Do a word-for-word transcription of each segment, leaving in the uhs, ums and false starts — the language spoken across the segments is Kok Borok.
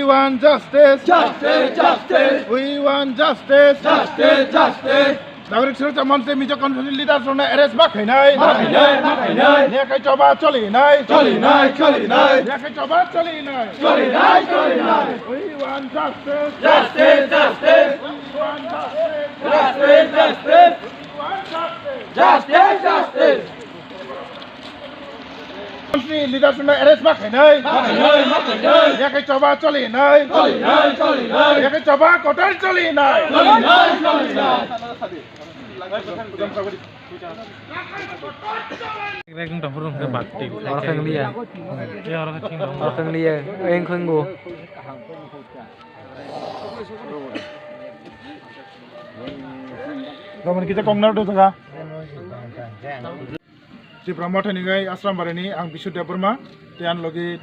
want justice. Justice, justice. We want justice. Justice, justice. Nagorik Suroksa Monch tei Mizo Convention leaders rokno arrest ma khainai. Ma khainai, ma khainai. Yakhai choba cholinai. Cholinai, cholinai. Yakhai choba cholinai. Cholinai, cholinai. We want justice. Justice, justice. We want justice. Justice, justice. We want justice. Justice, justice. Ni leader suna arrest ma khainai. Ma khainai, ma khainai. Yakhai choba cholinai. Cholinai, cholinai. Yakhai choba kotor cholinai. Cholinai, cholinai. Ekdom tongphuru hwnkhe batti. Oro khe wngliya. Oro khe thing dong. Oro khe wngliya. Eng khe wngo. Romani kisa kok narwk jaga. Tipra Mothani gai Asrambari ni ang Bishu Debbarma, tei ani logi,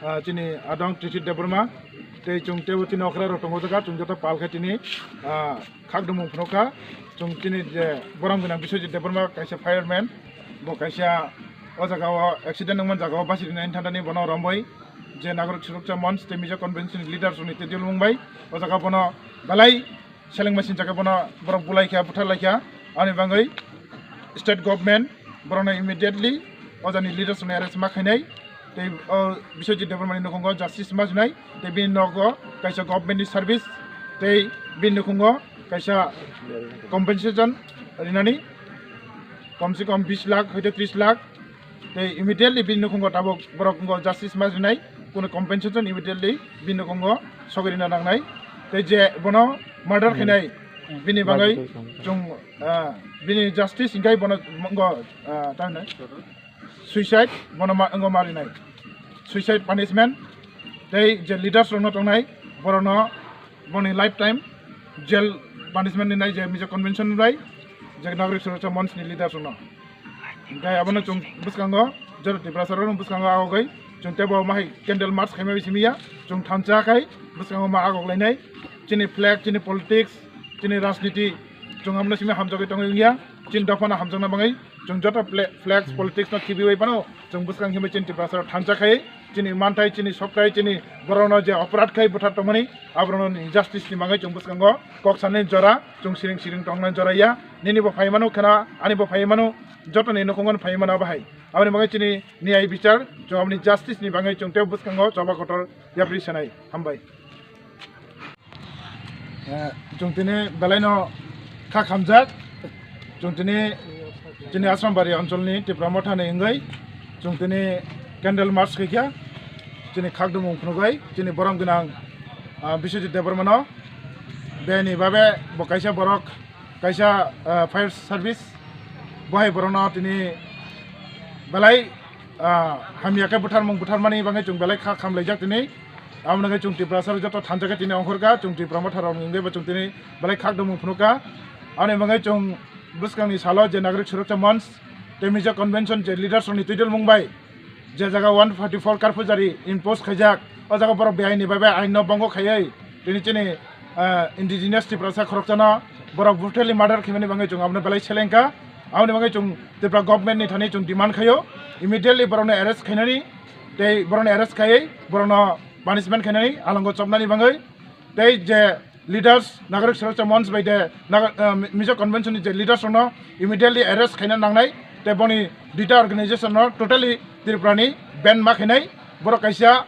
ah, chini adong Trishit Debbarma, tei chwng teibo chini okra rok tongo jaga, chwng joto pal khe tini, ah, khakdumung phunukha. Chwng chini je borom gwnang Biswajit Debbarma kaisa fireman, bo kaisa o jaga o accident wngmani jaga o basi rwna thantani bono romwi je Nagorik Suroksa Monch tei Mizo Convention leaders rokni tei dulmung bai o jaga bono belai seleng machine jaga bono borok bulai kha, buthar lai kha. Ani bagwi state government borokno immediately o jani leaders rokno arrest ma khainai. Tei o Biswajit Debbarmani nukhungo justice ma sinai. Tei bini nogo kaisa government ni service tei bini nukhungo kaisa compensation rinani kom se kom bis lakh hoite tris lakh. Tei immediately bini nukhungo tabuk borok wngkha justice ma rinai, kuno compensation immediately bini nukhungo sogwi rina nangnai. Tei je bono murder khainai bini bagwi chwng, ah, bini justice hingkhai bono wngkha, ah, tamhinai suicide, bono ma wngkha marinai suicide punishment. Tei je leaders rokno tongnai borokno boni lifetime jail punishment ni nai je Mizo Convention bai je Nagorik Suroksa Monch ni leaders rokno. Hingke abono chwng bwskango joto Tiprasa rokno bwskango agogoi chwng teibo mahai candle march khaima bising ya chwng thansa khai bwskango ma agok lainai chini flag, chini politics, chini rajniti chwng abono simi hamjagwi tongwi wngya chini dophano hamjakna bagwi chwng joto fle-, flex politics no khibiwi phano chwng bwskang himwi chini Tiprasa rok thansa khai chini manthai, chini sokthai, chini borokno je oporad khai bwthar tongmani, aborokno justice ni bagwi chwng bwskango kok sanani jora, chwng siring siring tongnani jora ya. Nini bo phai mano khena, ani bo phai mano, jotoni nukhungo phai mano bahai. Aboni bagwi chini niyai bichar, chwng aboni justice ni bagwi chwng tei bwskango choba kotor yapri sanai. Hambai. Eh, chwng tini belaino kha khamjak. Chwng tini chini Asrambari oncholni Tipra Mothani wngwi chwng tini candle march khaikha. Chini khakdumung phunugwi chini borom gwnang, ah, Biswajit Debbarmano. Bini babe bo kaisa borok, kaisa, ah, fire service. Bo hai borokno tini belai, ah, hamya khe butharmung butharmani bagwi chwng belai kha khamlaijak tini. Aboni bagwi chwng Tiprasa rok joto thansa khe tini ongkhorkha, chwng Tipra Motha rok ni wngwi bo chwng tini belai khakdumung phunukha. Aboni bagwi chwng bwskangni salo je Nagorik Suroksa Monch tei Mizo Convention je leaders rokni twi dulmung bai je jaga one forty four karphu jari impose khaijak, o jaga borok beaini bai bai ain no bongo khaiwi tini chini, ah, indigenous Tiprasa khoroksano borok brutally murder khaimani bagwi chwng abono belai selengkha. Aboni bagwi chwng Tripura government ni thani chwng demand khaio, immediately borokno arrest khainani, tei borokno arrest khaiwi borokno punishment khainani, alongo chopnani bagwi. Tei je leaders, Nagorik Suroksa Monch bai de, Naga-, ah, Mizo Convention ni je leaders rokno immediately arrest khaina nangnai, tei boni duita organization no totally Tripura ni ban ma khainai. Borok kaisa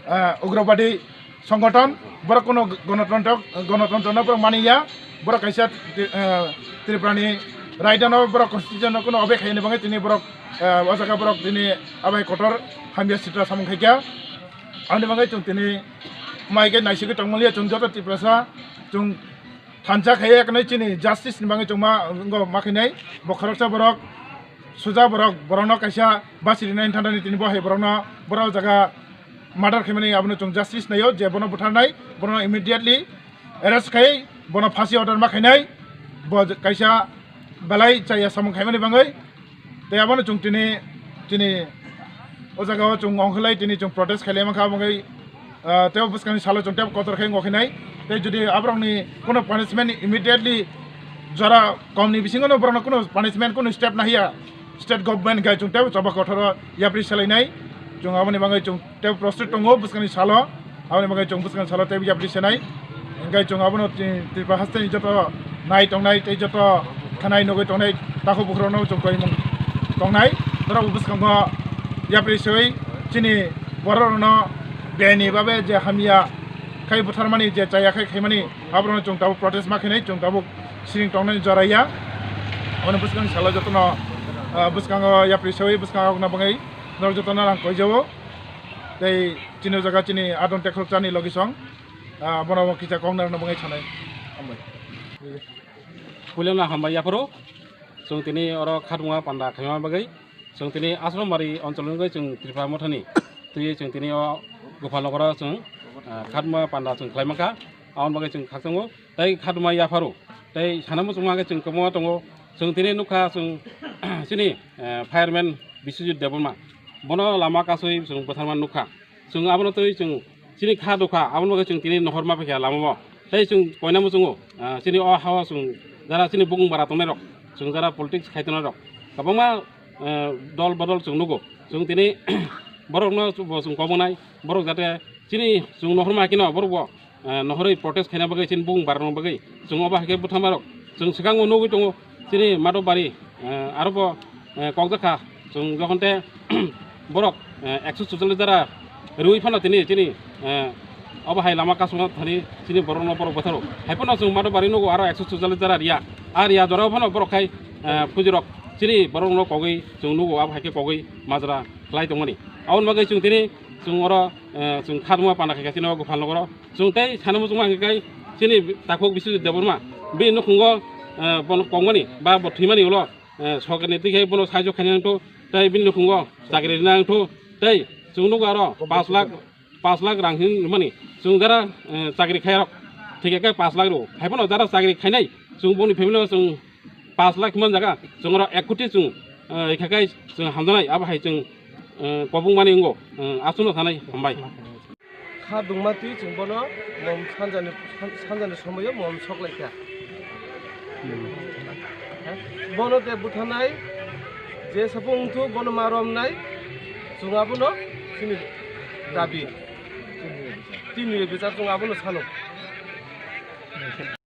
ah, ugrobadi songgothon, borok kuno gonotontro, gonotontro no borok mani ya, borok kaisa, ah, Tripura ni raida no borok constitution no kuno obe khaini bagwi tini borok, ah, o jaga borok tini abai kotor hamya sitra samung khaikha. Aboni bagwi chwng tini mai khe naisigwi tongmani ya chwng joto Tiprasa chwng thansa khaiya kwnwi chini justice ni bagwi chwng ma, wngkha ma khainai bo khoroksa borok suja borok, borokno kaisa basi rinai thantani tini bo hai borokno borok jaga murder khaimani abono chwng justice naio je bono butharnai bono immediately arrest khai bono phasi order ma khainai bo kaisa belai chaya samung khaimani bagwi. Tei abono chwng tini, chini o jaga o chwng ongkhlai tini chwng protest khailai mankha, aboni, ah, tei bwskangni salo chwng tei kotor khe ongkhainai. Tei jodi aborokni kuno punishment immediately jora komni bisingo no borokno kuno punishment kuno step nahiya state government gai chwng tei choba kothoro yapri selainai. Chwng aboni bagwi chwng tei prostrate tongo bwskangni salo. Aboni bagwi chwng bwskang salo tei yapri senai. Hingkhe chwng abono ti-, Tripura hasteni joto nai tongnai tei joto khanai nugwi tongnai takhuk bukhukrokno chwng koimung tongnai. Norok bwskango yapri swi chini bororokno beni babe je hamya khai butharmani je chaya khai khaimani aborokno chwng tabuk protest ma khainai, chwng tabuk siring tongnani jora ya. Aboni bwskang salo jotono, ah, bwskango yapri swi bwskango okna bagwi norok jotono rang koijao. Tei chini o jaga chini adon tekhol chani logi song, ah, bono bo kisa kok narwkna bagwi sanai. Hambai. Puilano hambai yaphuru. Chwng tini oro khatungma panda khaima bagwi. Chwng tini Ashram Bari oncholni bagwi chwng Tripura Mothani twiwi chwng tini o Gopal Nogoro chwng, ah, khatungma panda chwng khlai mankha. Aboni bagwi chwng khakchangma tei khatungma yaphuru. Tei sana muchungma khe chwng kwbangma tongo. Chwng tini nukha chwng chini, eh, fireman Biswajit Debbarma. Bono lama kasui chwng bwtharma nukha. Chwng abono twi chwng chini kha dukha, aboni bagwi chwng tini nohor ma phaikha lamao. Tei chwng koina muchungo, ah, chini o hao chwng jara chini bukung bara tongnairok, chwng jara politics khai tongnairok, kwbangma, eh, dol bodol chwng nugo. Chwng tini borokno bo chwng kobonai, borok jate chini chwng nohor ma kino borok bo, eh, nohorwi protest khaina bagwi chini bukung bara rokni bagwi chwng obo hai khe bwtharmarok chwng swkango nugwi tongo. Chini Madhobari, eh, aro bo, eh, kokjakha chwng jokhon te borok, eh, ekso suchalish jara rwi phano tini chini, eh, obo hai lama kasuma thani chini borokno borok bwtharo. Hai phano chwng Madhobari nugo aro ekso suchalish jara riya. A riya jorao phano borok khai, eh, pujirok chini borokno kogwi chwng nugo abo hai khe kogwi majra khlai tongmani. Aboni bagwi chwng tini chwng oro, eh, chwng khatungma panda khaikha chini o Gopal Nogoro. Chwng tei sana muchungma hwnkhe kai chini takhuk Biswajit Debbarma. Bini nukhungo, eh, bono kongmani ba bo thwimani ulo, eh, sorkarni twi khai bono sahajyo khaina nangthu tei bini nukhungo chakri rina nangthu tei chwng nugo aro pash lakh, pash lakh rang hin rwmani. Chwng jara, eh, chakri khairok thwikhe kai pash lakh rwo. Hai phano jara chakri khainai chwng boni family o chwng pash lakh man jaga, chwng oro ek koti chwng, eh, rikha kai chwng hamjaknai, abo hai chwng, eh, kobong mani wngo, eh, aswkno sanai hambai. Kha dungma twi chwng bono mom sanjani, san-, sanjani somoio mom sok lai kha. Bono de buthanai, je sapo wngthu bono ma romnai, chwng abono chini dabi, chini bichar chwng abono sano.